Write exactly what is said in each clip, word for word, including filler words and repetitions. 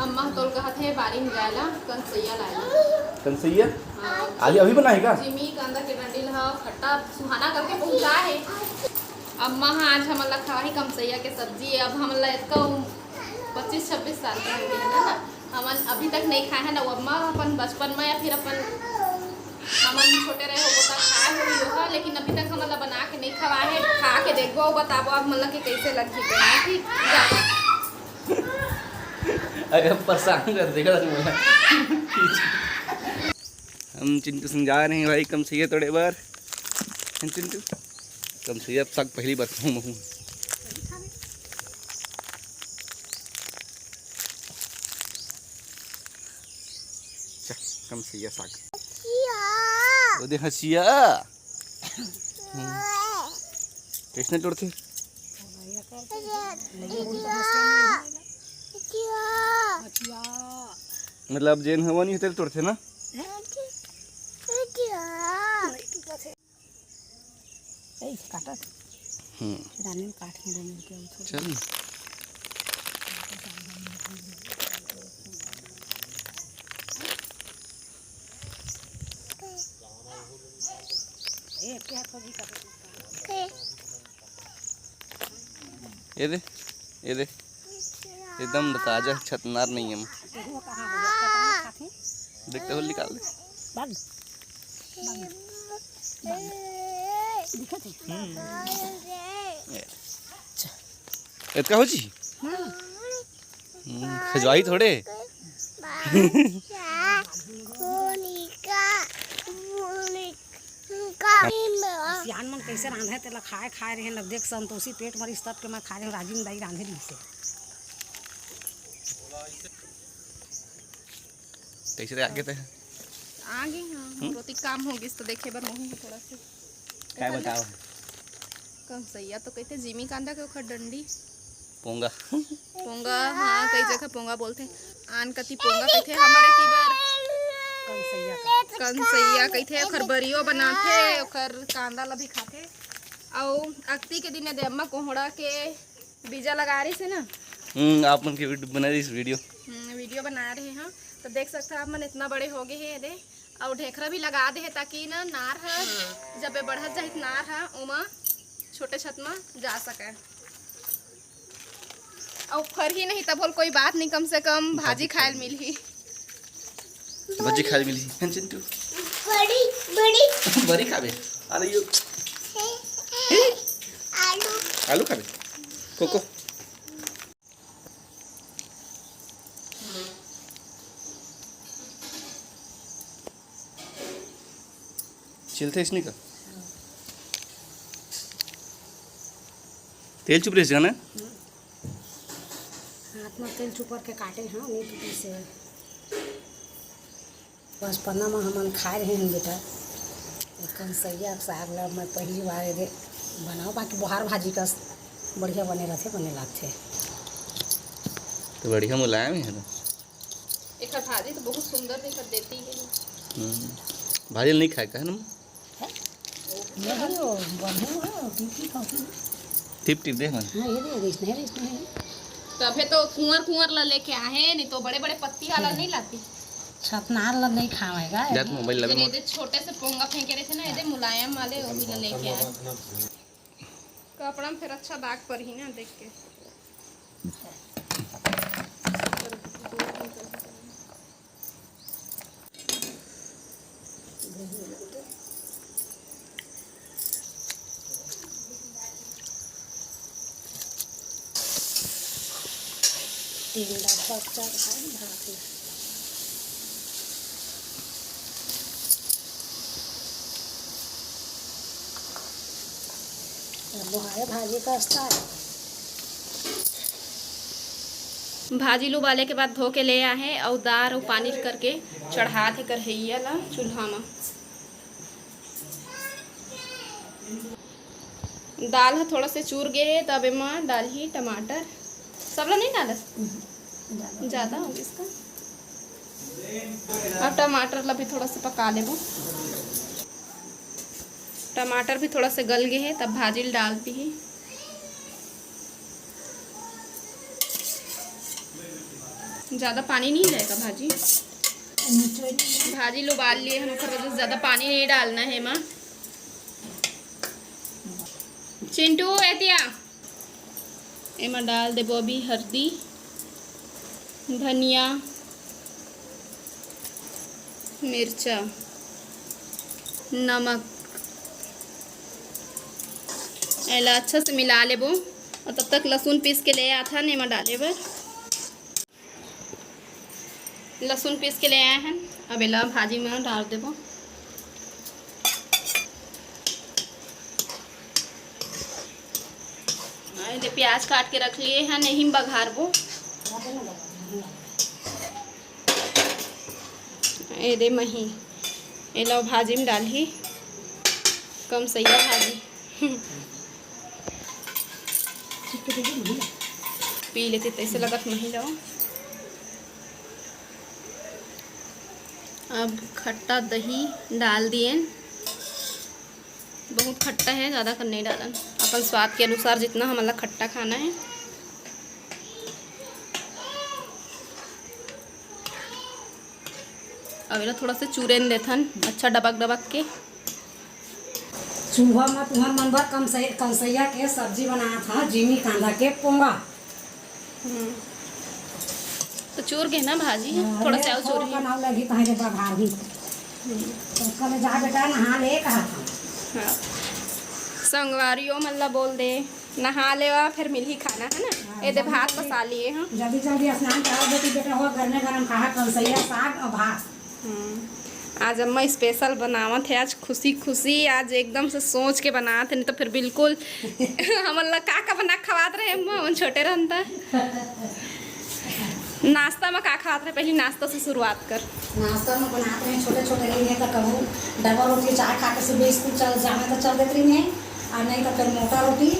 अम्मा ह तोल कहत हे बारी में जाए ला, कंसैया लाए ला। कंसैया? हाँ। आज अभी बनाए का? जिमी कांदा के डंडी ल ह खट्टा सुहाना करके पहुँचा हे। अम्मा ह आज हमन ला खवाही कंसैया के सब्जी। अब हमन ला इतना पच्चीस छब्बीस साल के हो गए ना, हमन अभी तक नहीं खाए हैं ना। वो अम्मा अपन बचपन में या फिर अपन हमन छोटे रहे होबो त खाए होही ओहा, लेकिन अभी तक हमन ला बना के नहीं खवाए हे। खा के देखबो अउ बताबो आप मन ला कि कैसे लगही तेला, ठीक? जा। अरे परेशान कर देगा तू मोला। हम चिंटू सिंह जा रहे हैं भाई, कमसैया तोड़े बर। हैं चिंटू? कमसैया साग पहली बार खाऊं मैं। चल, कमसैया साग। ओ दे हंसिया। हम्म। कैसने तोड़थे? मतलब जेन हवा नहीं तेल तोड़थे ना? ए, काटत। हम्म। रानी काट के दो मिनट के उठो। चल। ए, के हाथ में भी काटत। ये दे, ये दे, एकदम ताजा छतनार नहीं है। देखते हो निकाल दे। बंद। बंद। बंद। दिखत है? हम्म। ये। अच्छा। इतना हो जी? हाँ। हम्म, खजवाई थोड़े। सियान मन कैसे रांधे तेला खाए, खाए रहे न, देख संतोषी पेट मरिस तब के मैं खा रहे हूँ, राजिम दाई रांधे रही से। कैसे रे आगे ते? आगे हाँ, हम्म? रोटी काम हो गिस तो देखे बर मोहन थोड़ा से। काय बताओ? कंसैया तो कहते जिमी कांदा के ओखर डंडी। पोंगा। पोंगा, हाँ, कई जगह पोंगा बोलथे। आन कति पोंगा कहिथे, हमर एती बर कंसैया का। कंसैया कहिथे, ओखर बरियो बनाथे, ओखर कांदा ला भी खाथे। अउ अक्ती के दिन दे अम्मा कोहड़ा के बीजा लगा रही से ना। हम्म, आप मन के वीडियो बना रही इस वीडियो। हम्म, वीडियो बना रहे हैं, तो देख सकते हैं आप मन इतना बड़े हो गए हैं, ये दे। अउ ढेखरा भी लगा दे हे, ताकि ना नार ह जब ए बढ़त जाही त नार ह ओमा छोटे छत म जा सकय। अउ फरही नहीं तब होल कोई बात नहीं, कम से कम भाजी खायल मिलही। भाजी खायल मिलही। हैं चिंटू? बड़ी, बड़ी। बड़ी खाबे? अरे यो। आलू। आलू खाबे? कोको। छिलथे इसने का? तेल चुप रहे ना? हाथ में तेल चुपर के काटे हैं, नहीं तो कैसे? बचपना में हमन खाए रहे हैं बेटा, कंसैया के साग ला मैं पहली बार एदे बनाओ, बाकी बोहार भाजी का बढ़िया बने रहथे, बने लागथे। तो बढ़िया मुलायम है ना। एकर भाजी तो बहुत सुंदर दिखत देती है। हम्म। भाजी नहीं खाए का है ना? हैं? नहीं, वो बढ़िया है, टिप टिप होती है। टिप टिप देख मन। हाँ, ये दे, इसने, इसने। तभे तो कुंवर कुंवर ला लेके आहे, नहीं तो बड़े बड़े पत्ती वाला नहीं लाती। छतनार ला नहीं खावेगा। जा तो मोबाइल लगे जेने मोर। दे छोटे से पोंगा फेंके रहे थे ना, ये दे मुलायम वाले, वही ला लेके आए। कपड़ा में फिर अच्छा दाग परही ना देख के। तीन दार पकचा भाई भात में। अब बोहारे भाजी का स्टाइल। भाजी ल उबाले के बाद धो के ले आहे अउ दार अउ पानी करके चढ़ात हे करहइया ला चूल्हा म। दाल ह थोड़ा से चूर गे हे, तब एमा डालही टमाटर। सबला नहीं डालस? ज़्यादा हो गया इसका। अब टमाटर ला भी थोड़ा से पका लेबो। टमाटर भी थोड़ा से गल गे हे, तब भाजी ल डाल दीही। ज्यादा पानी नहीं रहेगा भाजी। भाजी ला उबाल लिए हन, ओकर वजह से ज्यादा पानी नहीं डालना है एमा। चिंटू, एतिया एमा डाल देबो अभी हल्दी, धनिया, मिर्चा, नमक। एला अच्छा से मिला लेबो और तब तक लहसुन पीस के ले आथन एमा डाले बर। लहसुन पीस के ले आए हन, अब एला भाजी में डाल देबो। एदे प्याज काट के रख लिए हन, एही में बघारबो। एदे मही एला भाजी में डालही, कमसैया भाजी। पी लेते तैसे लगत मही लो। अब खट्टा दही डाल दिए। बहुत खट्टा है, ज़्यादा कर नहीं डालन, अपन स्वाद के अनुसार जितना हमन ला खट्टा खाना है। अब एला थोड़ा से चूरेन देथन, अच्छा डबक डबक के। चूल्हा म तुहर मन बर कमसै-, कमसैया के सब्जी बनात हन, जीमी कांदा के पोंगा। हम्म। तो चूर के ना भाजी, हाँ, थोड़ा ले सा और थोड़ा चूर के। बनाओ लगी, तहरे बघार भी। हम्म। तो कल जा बेटा, नहा ले, कहा था। हाँ। संगवारियों मन ला बोल दे, नहा लेवा, फिर मिलही खाना, है ना? हाँ, एदे जल्दी भात जल्दी, बसा लिए, हाँ। जल्दी जल्दी स्नान करा बेटी, बेटा हो, गरमे गरम खाहा, कमसैया साग और भात। हम्म, आज अम्मा स्पेशल बनावत है, आज खुशी खुशी, आज एकदम से सोच के बनात है, नहीं तो फिर बिल्कुल हमन ला का का बना खवात रहे अम्मा, हमन छोटे रहन त। नाश्ता में का खात रहे, पहली नाश्ता से शुरुआत कर। नाश्ता में बनात रहे, छोटे छोटे रही है तो कहूँ डबल रोटी चाय खा के सुबह स्कूल चल जाना तो चल देते रही है, और नहीं तो फिर मोटा रोटी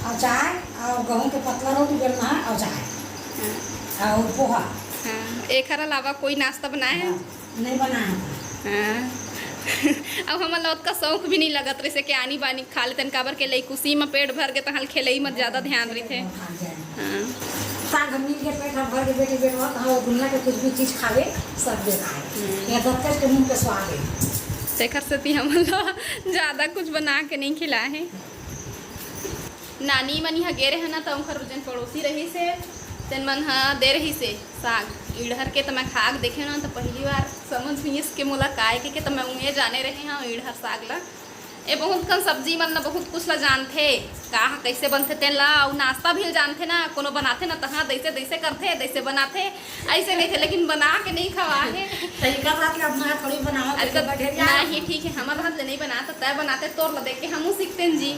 और चाय और गेहूं के पतला रोटी बेलना है और चाय हाँ। और पोहा। हाँ, एकर अलावा कोई नाश्ता बनाए हैं? हाँ, नहीं बनाए हैं। हाँ। अब हमन ला ओतका शौक भी नहीं लगत रहिसे कि आनी बानी खा लेतन, काबर के लइकुसी म पेट भर के तहल खेलई म ज्यादा ध्यान रहिथे। हाँ। साग मिल के पेट ह भर के बेटी बेटवा, कहाँ वो दुनिया के कुछ भी चीज खावे, सब बेकार। हम्म। यहाँ दत्तच के मुंह के स्वाद है। तेखर सेती हमन ला ज्यादा कुछ बना के नहीं खिलाए हे। नानी मन इहाँ गे रहे ना, त उनकर जेन पड़ोसी रहिस हे, तेन मन ह दे रहिस हे साग। इड़हर के त मैं खा के देखे ना, त पहिली बार समझ में आइस के मोला काय के, के त मैं उहें जाने रहे हंव इड़हर साग ला। ए बहुत कन सब्जी मन ला, बहुत कुछ ला जानथे, का ह कइसे बनथे तेन ला, अउ नाश्ता भी जानथे ना, कोनो बनाथे ना, तहाँ दइसे दइसे करथे, दइसे बनाथे, अइसे कहिथे, लेकिन बना के नइ खवाए हे। तरीका साथ ले अपना थोड़ी बनावत अरे हे, त बटेरिया। नहीं, ठीक है, हमर हाथ ले नइ बनात, तय बनाते तोर ला देख के हमहू सीखतेन जी।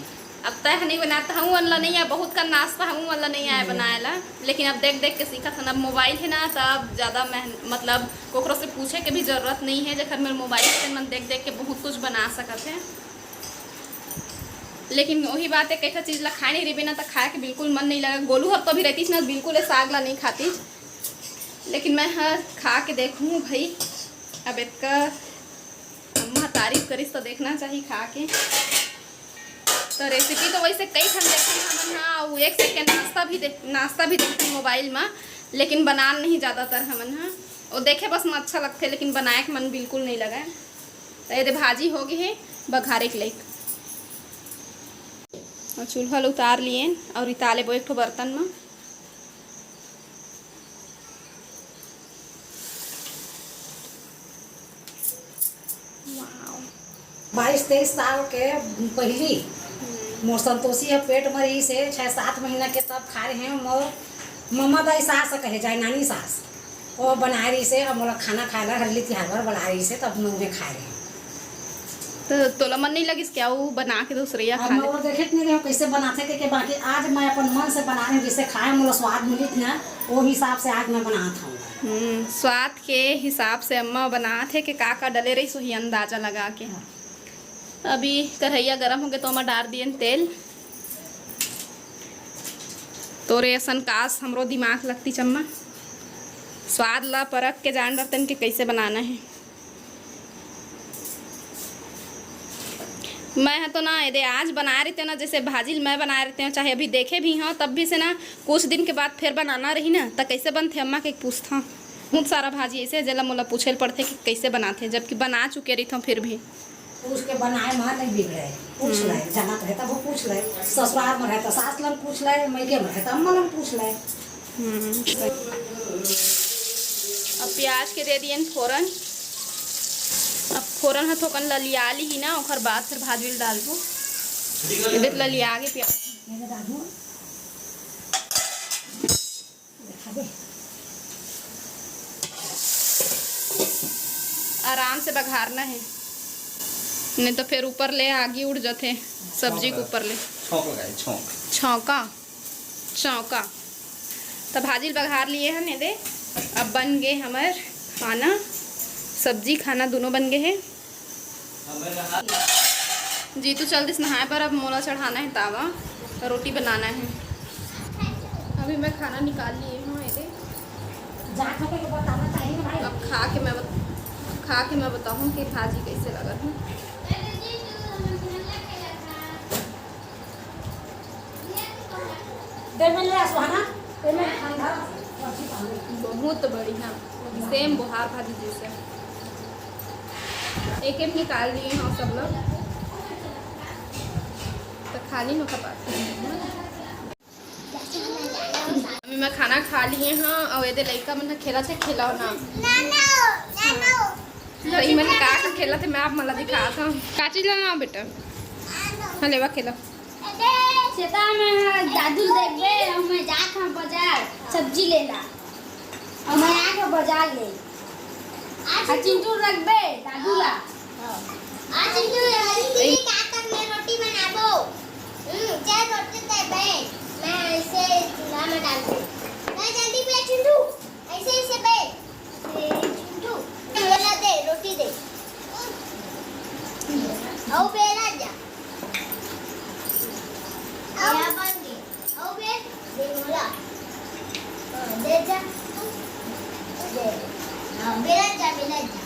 अब तय ह नइ बनात, हमू मन ला नइ आय, बहुत कन नाश्ता हमू मन ला नइ आय हम्म। बनाए ला, लेकिन अब देख देख के सीखत हन। अब मोबाइल हे ना, त अब ज्यादा मेहन-, मतलब कोकरो से पूछे के भी जरूरत नइ हे, जेखर मेर मोबाइल हे, तेन मन देख देख के बहुत कुछ बना सकत हे। लेकिन वही बात है, कई ठा चीज ला खाए नहीं रहिबे ना, त खाए के बिल्कुल मन नहीं लगे। गोलू हर तो अभी रहतीस ना, बिल्कुल ए साग ला नहीं खातीस, लेकिन मैं ह खा के देखूँ भाई। अब एतका अम्मा तारीफ करिस तो देखना चाहिए खा के। तो रेसिपी तो वैसे कई ठन देखथन हमन ह, अउ एक सेकंड नाश्ता भी देख, नाश्ता भी देखथन मोबाइल म, लेकिन बनान नहीं ज़्यादातर हमन ह। वो देखे बस में अच्छा लगथे, लेकिन बनाए के मन बिल्कुल नहीं लगे। तो ये दे भाजी हो गई है बघारे के लायक। और चूल्हा ल उतार लिए और रिता लेबो एक ठो बर्तन म। Wow। बाईस तेईस साल के पहिली हम्म। मोर संतोषी ह पेट म रहिस हे, छह सात महीना के, तब खाए रहे मोर मम्मा दाई सास कहे जाए, नानी सास। वो बनाए रहिस हे, अब मोला खाना खाए ला हरेली तिहार बर बलाए रहिस हे, तब मैं उन्हें खाए रहे। तो तोला मन नहीं लगिस क्या वो बना के दूसरैया अब खा मैं ले? वो देखे नहीं रहे कैसे बनाते के, के बाकी आज मैं अपन मन से बना रही हूँ, जिसे खाए मोला स्वाद मिलित ना, वो हिसाब से आज मैं बनात हूँ। हम्म, स्वाद के हिसाब से अम्मा बनात हे कि का का डले रहिस, वही अंदाजा लगा के। हाँ। अभी कढ़ैया गरम हो गए तो ओमा डार दियन तेल। तोरे असन कास हमरो दिमाग लगती चम्मा। स्वाद ला परख के जान डरतन कि कैसे बनाना है। मैं ह तो ना, एदे आज बनाए रहितेंव ना, जइसे भाजी ल मैं बनाए रहितेंव, चाहे अभी देखे भी हंव, तब भी से ना कुछ दिन के बाद फेर बनाना रही ना, त कइसे बनथे अम्मा के पूछथंव। बहुत सारा भाजी अइसे हे, जेला मोला पूछे ल पड़थे कि कइसे बनाथे, जबकि बना चुके रहिथंव फिर भी। पूछ के बनाए म नइ बिगड़े, पूछ ले, जानत रहे तब वो पूछ ले, ससुराल म रहे त सास ल पूछ ले, मइके म रहे त अम्मा ल पूछ ले। हम्म। अब प्याज के दे दियेन फोरन। अब फोरन ह थोकन ललिया लिही ना, ओकर बाद फिर भाजी ल डालबो। एदे ललिया गे प्याज। मेरे दादू, देखा दे। आराम से बघारना हे, नहीं तो फिर ऊपर ले आगी उड़ जाथे सब्जी के ऊपर ले। छौंक लगाए, छौंक। छौंका। चौका। त भाजी ल बघार लिए हन एदे। अब बन गे हमर खाना, सब्जी खाना दोनों बन गे हे। जीतू चल दिस नहाए बर, अब मोला चढ़ाना हे तावा, रोटी बनाना हे। अभी मैं खाना निकाल लिए हंव एदे। अब खा के मैं बत-, खा के मैं बताहूं कि भाजी कइसे लगत हे। दे में ले आ सुहाना, दे में खान धर, सब्जी पानी। बहुत बढ़िया, same बोहार भाजी जइसे। एक एक निकाल लिए हंव सब लोग, त खाली नोका पात। अभी मैं खाना खा लिए हंव, अउ एदे लइका मन ह खेलत हे खिलौना। त इमन का का खेलत हे, मैं आप मन ला दिखात हंव। का चीज लेना बेटा? हाँ, लेवा खेला। सेता में दादू ल देखबे, अउ मैं जात हंव बाजार सब्जी लेला। अउ मैं आके बाजार ले। आ चिंटू रखबे दादू ला। आ चिंटू, जल्दी का कर, मैं रोटी बनाबो। हम्म, चल रोटी दे बे। मैं ऐसे चूल्हा में डाल दूँ। मैं जल्दी बे चिंटू, ऐसे ऐसे बे। ए, चिंटू, बेला दे, रोटी दे। आओ बेला जा। आओ। या बन गए। आओ बे, दे मोला। हाँ, दे जा। दे। हाँ, बेला जा, बेला जा।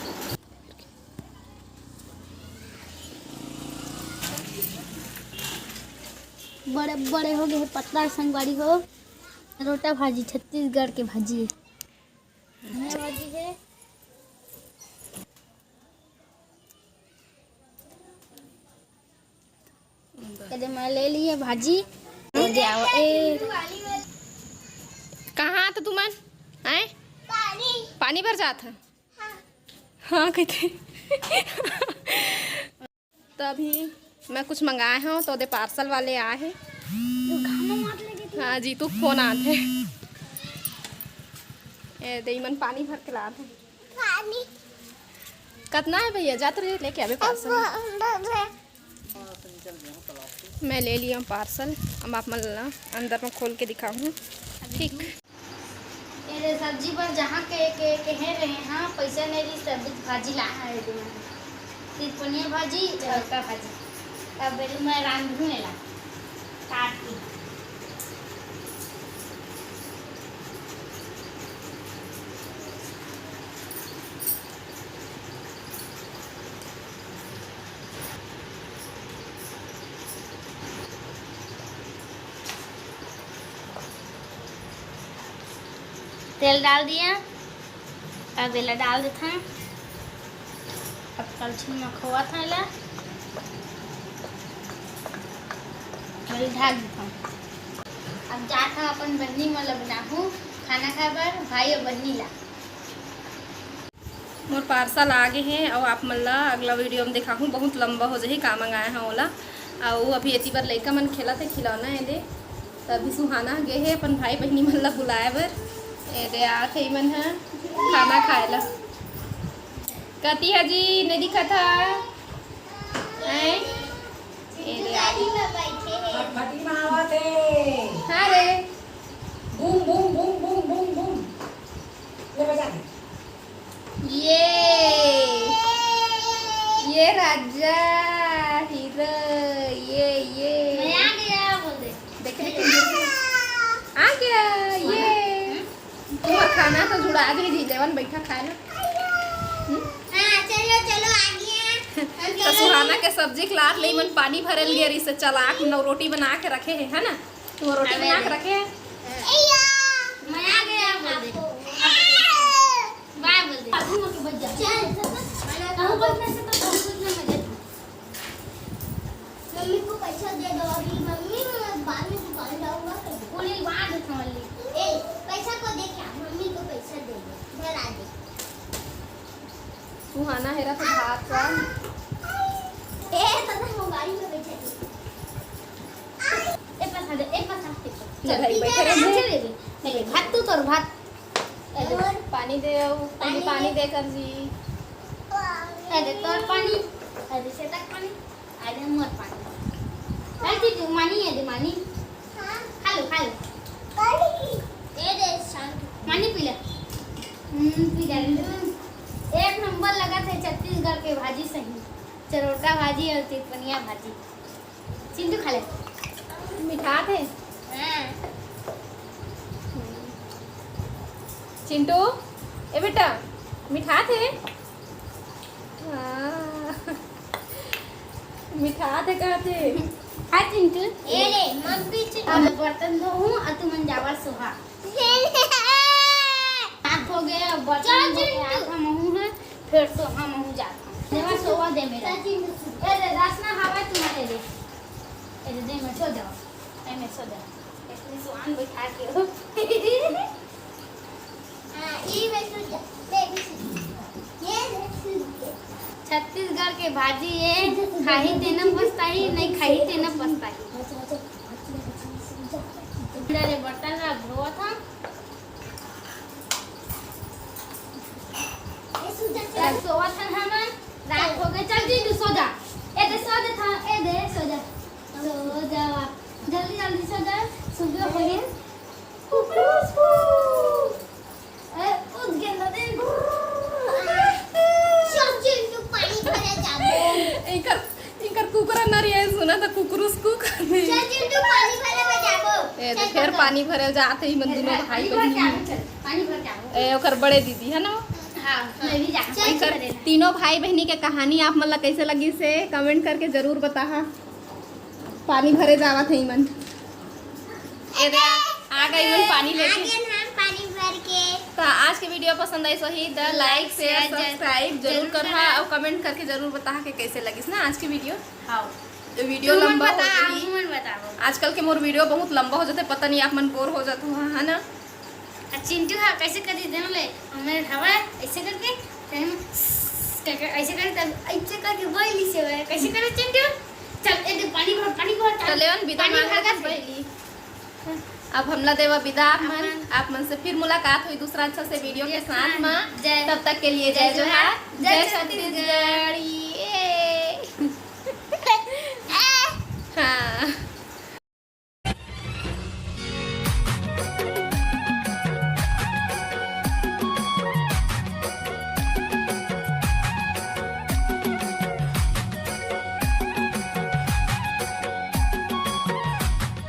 बड़े बड़े हो गए हैं पतला संगवारी हो। रोटा भाजी, छत्तीसगढ़ के भाजी है। भाजी है। कदे मैं ले लिए भाजी। हो जाओ, ए। कहाँ त तुमन? आए? पानी। पानी भर जात है? हाँ। हाँ, कहते। त अभी मैं कुछ मंगाए हंव, त ओदे parcel वाले आए हे। हाँ, जीतू के फोन आत हे। ए, दे, इमन पानी भर के लात हे। पानी। कतना हे भैया? जात रहे लेके आबे parcel। मैं ले लिया parcel, अब आप मन ला अंदर में खोल के दिखाहूँ। ठीक। एदे सब्जी बर जहाँ के, के, केहे रहे हाँ, पैसा नहीं रही, सब भाजी ला है एदे में। तिरपनिया भाजी, लौका भाजी। अब एदे मैं रांधहूँ एला, काट के। तेल डाल दिया, अब एला डाल देथन। अब कलछुल में खोवत हन एला, एला ढाक देथन। अब जात हन अपन बहिनी मन ला बनाहूँ खाना खाए बर, भाई अउ बहिनी ला। मोर parcel आ गे हे, अउ आप मन ला अगला video में दिखाहूँ, बहुत लंबा हो जाही, का मंगाए हंव ओला। अउ अभी एती बर लइका मन खेलत हे खिलौना एदे, त अभी सुहाना गे हे अपन भाई बहिनी मन ला बुलाए बर। एदे आत हे इमन ह खाना खाए ला। कति ह जी, नहीं दिखत ह? हैं? एदे आ गे। फटफटी बनावत हे। हाँ रे। Boom, boom, boom. ले बजा दे। ये, ये राजा हीरो, ये, ये। मैं आ गया बोल दे। देखे, देखे, देखे। आ गया, ये। हम्म? तुम्हारा खाना तो जुड़ा दे जी, लेवन बैठा खाए ना। हम्म? हाँ, चलो, चलो, आ गया। त सुहाना के सब्जी के लात ले मन पानी भरल गे रहिस, चला के नौ रोटी बना के रखे हे, है ना? तो वो रोटी बना के रखे हे। मैं आ गया, बोल दे। बाय बोल दे। चल। कहूँ बचने से तो कहूँ बचने में दे। मम्मी को पैसा दे दो अभी, मम्मी, मैं बाद में दुकान जाऊंगा। पूरी बात उठा ली। ए, पैसा को दे क्या? मम्मी को पैसा दे दो, घर आ दे। सुहाना हेरा तो भात का। ए, दादा, हम गाड़ी में बैठे थे। ए, पास आ जा, ए, पास आ, ए, पास। ले भाई, बैठे रह। ले, ले, ले, भात तू तोर भात। ए, दे, और पानी दे, ओ, पानी, पानी पानी दे। दे कर जी। ए, दे, तोर पानी। ए, दे, से तक पानी। ए, दे, मोर पानी। ए, दे, दे, मानी, ए, दे, मानी। हाँ। खा लो, खा लो। पानी। ए, दे, शांत। पानी पी ले। हम्म, पी ले। हम्म, एक नंबर लगा थे छत्तीसगढ़ के भाजी सही। चरोटा भाजी और तिरपनिया भाजी। चिंटू खा ले। मिठाथे। हाँ। चिंटू, ए बेटा, मिठाथे। हाँ। मिठाथे कहथे। हाँ चिंटू। ए ले, मत पीछे। अब बर्तन धोहूँ और तुमन जावा सोहा। हाथ धो गए, अब बर्तन चल धो के चिंटू। हाथ हम हूँ है। फिर तो हम हूँ जाता हूँ। देवा सोवा दे मेरा। ए दे, दस ना हवा तुम्हारे दे। ए दे, दे मैं सो जाओ। ए मैं सो जाओ। इतनी सुहान बैठा के हो। हाँ, ये मैं सो जा। ले भी सो जा। ये ले सो जा। छत्तीसगढ़ के भाजी ये, खाही तेना पछताही, नहीं खाही तेना पछताही। मेरे बर्तन ला धोवत हन। चल, सोवत हन हमन, रात हो गए। चल, जीजू, सो जा। ए दे, सो दे था, ए दे, सो जा। सो जा, जल्दी, जल्दी सो जा, सुबह हो गए। कुकरू, कुकरू। ए, उठ गए ना दे। चल, जीजू, पानी भरे जाबो। एकर, एकर कुकरा नरिया सुना था, कुकरूस कुकर। चल, जीजू, पानी भरे में जाबो। ए, चल, फिर पानी भरे जात है, ई मन दोनों भाई बहनी। पानी भर के आबो। ए, ओकर बड़े दीदी है ना? हाँ, मैं भी जाना। चल, एकर तीनों भाई बहनी के कहानी आप मन ला कैसे लगिस हे, comment करके जरूर बताहा। पानी भरे जावत हे इमन। ए दे, आ गई मन पानी लेके। आ गए हम पानी भर के। तो आज के video पसंद आइस होही त like, share, subscribe जरूर करहा और comment करके जरूर बताहा कि कैसे लगिस ना आज के video। हाँ। तो video लंबा हो जाही। आजकल के मोर video बहुत लंबा हो जाथे, पता नहीं आप मन bore हो जात हो, है ना? आ चिंटू हा कैसे करी देना ले, हमें हवा ऐसे करके, फिर हम करके ऐसे करे, तब ऐसे करके बोली से हुआ है। कैसे करे चिंटू? चल, ए दे पानी भर, पानी भर, चल। चले मन विदा पानी मांग भर के बैली। अब हमला देवा विदा आप मन, आप मन से फिर मुलाकात हुई दूसरा अच्छा से video के साथ में। जय। तब तक के लिए जय जोहार, जय छत्तीसगढ़।